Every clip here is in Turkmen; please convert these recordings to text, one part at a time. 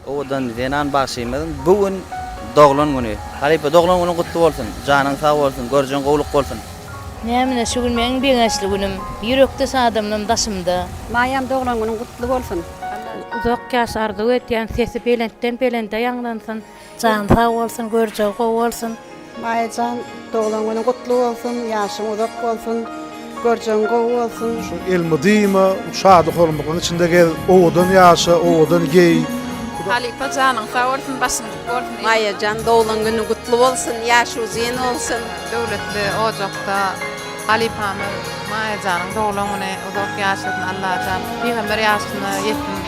Owadan zenan bagşymyzyň bu gün doglan güni. Halypa doglan günüň gutly bolsun. Janyň sag bolsun, görjeň gowluk bolsun. Nämine şu gün meň begençli günüm. Ýürekdeş adamlam daşymda. Maýam doglan günüň gutly bolsun. Uzak ýaş arzuw edýän sesi belentden belende ýaňlansyn. Jany sag bolsun görjegi gowy bolsun. Maýajan doglan günüň gutly bolsun ýaşyň uzak bolsun görjegiň gowy bolsun. Şu elmydyma şady hormatlyň içinde gez owadan ýaşa owadan geý. Halypa janyň sag bolsun başyň dik bolsun. Maýajan doglan günü gutly bolsun ýaşy uzyn bolsun. Döwletli ojakda halypamyz Maýajanyň doglan güni uzak ýaşasyn Allajan pygamber ýaşyna ýetsin.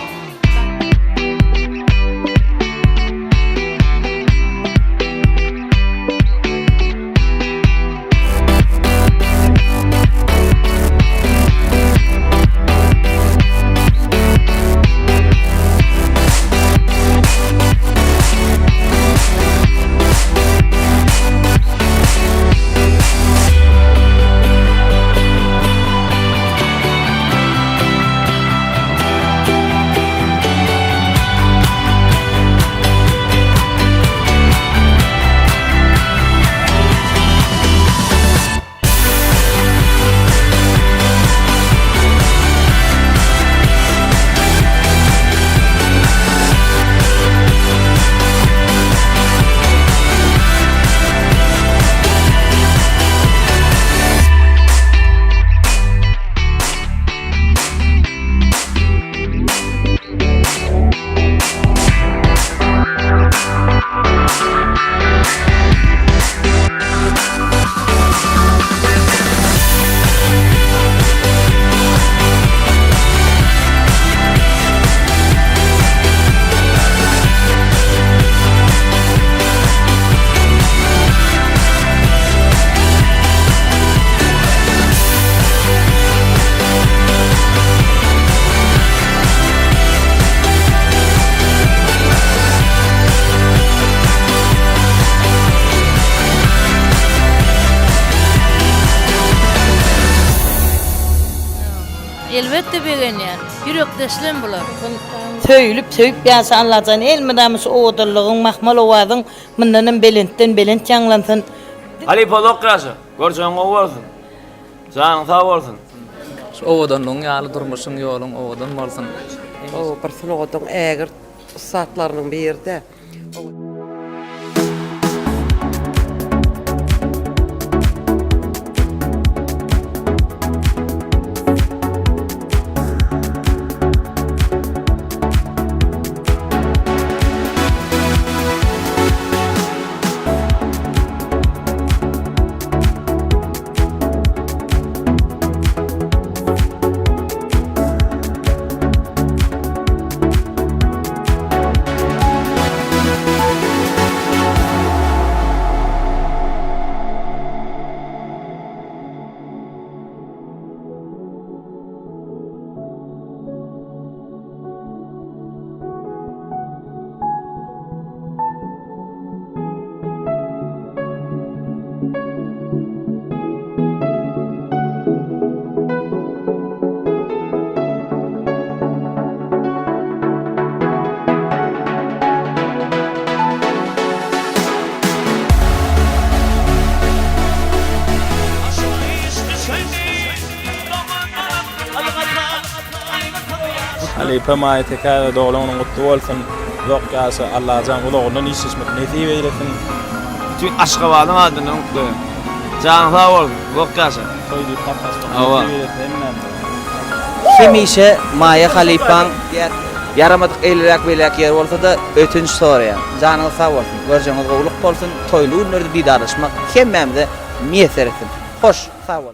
Elbetde begenýän. Ýürekdeşlem bular. Söýülip söýüp ýaşa Allajan elmydama şu owadanlygyň mahmal owazyň mundanam belentden belent ýaňlansyn. Halypa uzak ýaşa, görjegiň gowy bolsun. Janyň sag bolsun. Şu owadanlygyň ýaly durmuşyň ýoluň owadan bolsun. O bir sungatyň ägirt ussatlarynyň biride. Halypa Maýa Tekäýewa doglan günüň gutly bolsun. Uzak ýaşa Allajan uzagyndan işleşmek nesip eýlesin. Bütin Aşgabadyň adyndan gutlaýan. Janyň sag bolsun, uzak ýaşa. Toý diýip gatnaşmak nesip eýlesin hemmämize. Hemişe Maýa halypaň ýaramadyk eýleräk beýläk ýeri bolsada ötünç soraýan. Janyňyz sag bolsun, görjegiňiz gowulyk bolsun, toýly günlerde didarlaşmak hemmämize miýesser etsin. Hoş, sag boluň.